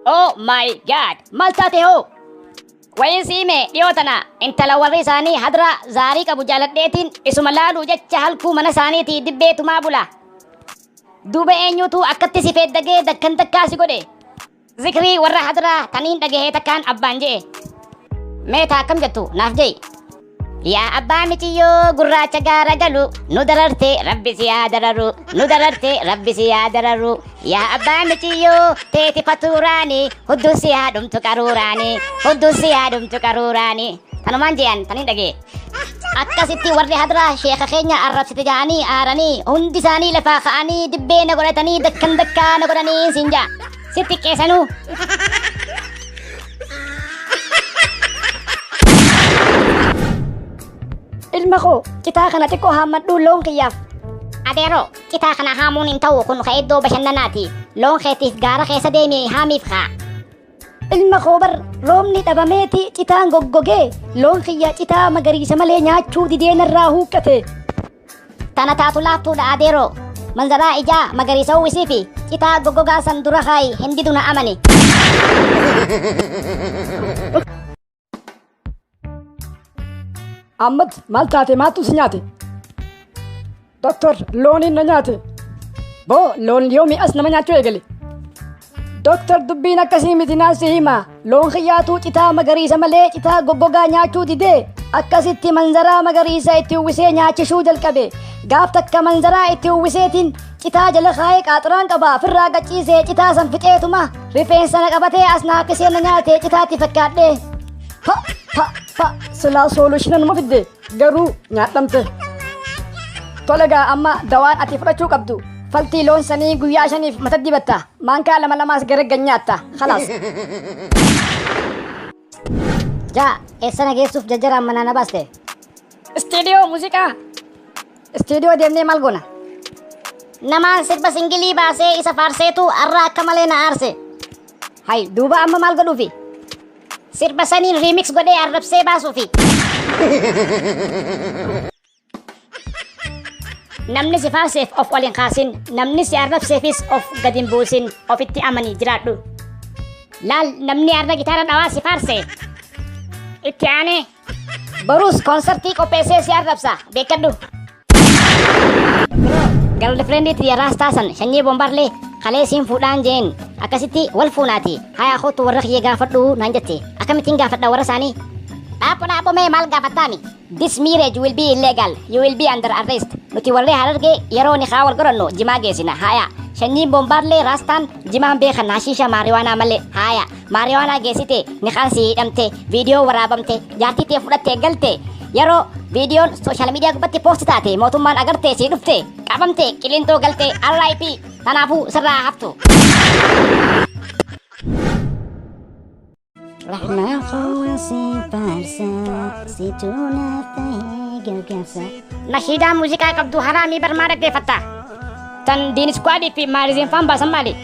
Oh my God! Maal taate hoo? Wayiin si hime dhiyoo tana intala warri isaanii hadra zaarii qabu jaaladheetiin isuma laaluu jecha halkuu mana isaaniitii dibbee tumaa bula. Duuba eenyutu akkatti si feeddagee dakkan dakkaa si godhe? Zikrii warra hadraa taniin dhagahee takkaan abbaan je'e. Mee taa akkam jettu naaf je'i. Yaa abbaa miciyyoo gurraacha gaara galu nu dararte rabbi si haa dararu, nu dararte rabbi si haa dararu. Yaa abbaa miciyyoo teeti fatuuraani hudduu si haa dhumtu qaruuraani, hudduu si haa dhumtu qaruuraani. Tanumaan je'an taniin dhagee. Akkasitti warri hadraa sheeka keenya arrabsite ja'anii aaranii hundi isaanii lafaa ka'anii dibbee na godhatanii dakkan dakkaa na godhanii siin ja'a. Si xiqqeessanuu. Ilma koo citaa kana xiqqoo haammadhuu loon kiyyaaf. Adeeroo, citaa kana haamuun hin ta'u, kun ka iddoo bashannanaati. Loon keetiif gaara keessa deemi haamiif kaa. Ilma koo bar roobni dhabameeti citaan goggogee loon kiyya citaa magariisa malee nyaachuu didee narraa huuqqate. Tana taatu laaftuudha adeeroo. Manzaraa ijaa magariisa uwwisii fi citaa goggogaa san dura kaayi, hin didu na amani. Ahmad, maal taate? Maaltu si nyaate? Doktor, looniin na nyaate. Boo, loon yoomii as nama nyaachuu eegale? Doktor, dubbiin akkasii miti, naan si hima. Loon kiyyaatuu citaa magariisa malee citaa goggogaa nyaachuu didee akkasitti manzaraa magariisa itti uwwisee nyaachishuu jalqabe. Gaaf takka manzaraa itti uwwiseetiin citaa jala kaayee qaaxuraan qaba ofirraa qaciisee citaa san fixeetuma rifeensa na qabatee as na harkisee na nyaate citaatti fakkaadhee. Pa pa pa, silaa solution numa fidde garuu nyaadhamte. Tole gaa, amma dawaan ati fudhachuu qabdu faltii loon sanii guyyaa 5f mata dibatta, maankaa lama lamaas gara nyaatta, khalaas. Jaa, eessa na geessuuf jajjaraan manaa na baaste? Istiidiyoo muuziqaa. Istiidiyoo deemnee maal goona? Namaan sirba singilii baasee isa faarseetu har'a akka malee na aarse. Hay, duuba amma maal godhuufi? Sirba saniin remix godhee arrabsee baasuufi. Namni si faarseef of ol hin kaasin, namni si arrabseefis of gad hin buusin, ofitti amanii jiraadhu. Laal, namni har'a gitaara dhawaa si faarse. Itti aanee boruus koonsartii qopheessee si arrabsa, beekadhu. Girlfriend tiyya raastaa san sanyii bombarlee kalee siin fuudhaan jeen, akkasitti wal fuunaati. Haya kootu warra kiyya gaafadhu naan jette. Akkamittiin gaafadha warra isaanii? Dhaapho dhaapho, mee maal gaafattaami? This marriage will be illegal. You will be under arrest. Nuti warri Harargee yeroo nikaa wal godhannu jimaa geessina. Haya. Sanyiin bombarlee raastaan jimaan beekan hashiisha maariwaanaa malee. Haya. Maariwaanaa geessite, nikaan si hidhamte, viidiyoo waraabamte, jaartii tee fudhatte galte. Yeroo viidiyoon social media gubbatti post taate mootummaan agarte si dhufte, qabamte, qilintoo galte, RIP. Kanaafuu sirraa haftu. Rahmaa koo si faarsa, situ naaf ta'ee gargaarsa. Nashiidaa muuziqaa qabdu haraamii barmaa dhaggeeffatta. Tan Diin Iskwaadii fi Maarizeen faan baasan maali?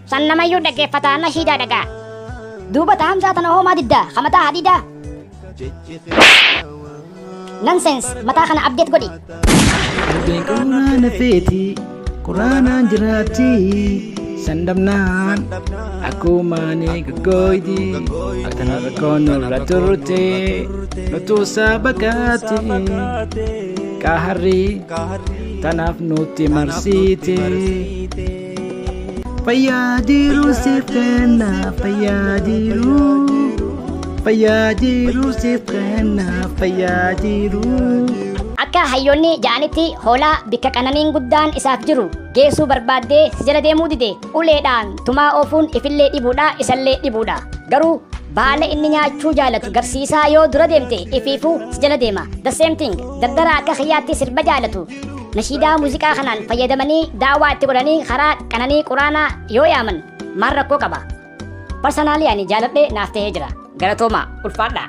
San namayyuu dhaggeeffata, nashiidaa dhagaa. Duuba ta Hamzaa tana hoomaa diddaa kamataa hadiidaa. Nonsense, mataa kana update godhi. Dubbiin quraana feeti, quraanaan jiraatti, sandabnaan akkumaani goggooyti, akkana rakkoon nurra turte, nutu sabakaati, qaharri tanaaf nutti marsiite. Fayyaa jiruu siif kenna, fayyaa jiruu, fayyaa jiruu siif kenna, fayyaa jiruu. Akka hayyoonni ja'anitti hoolaa bikka qananiin guddaan isaaf jiru geessuu barbaaddee si jala deemuu dide uleedhaan tumaa oofuun ifillee dhibuudha, isallee dhibuudha. Garuu baala inni nyaachuu jaalatu garsiisaa yoo dura deemte ifiifuu si jala deema. The same thing, dardara akka kiyyaatti sirba jaalatu nashiidaa muuziqaa kanaan fayyadamanii daawaa itti godhanii karaa qananii quraanaa yoo yaaman maal rakkoo qaba? Personally ani jaaladhee naaf ta'ee jira. Galatoomaa, ulfaadhaa.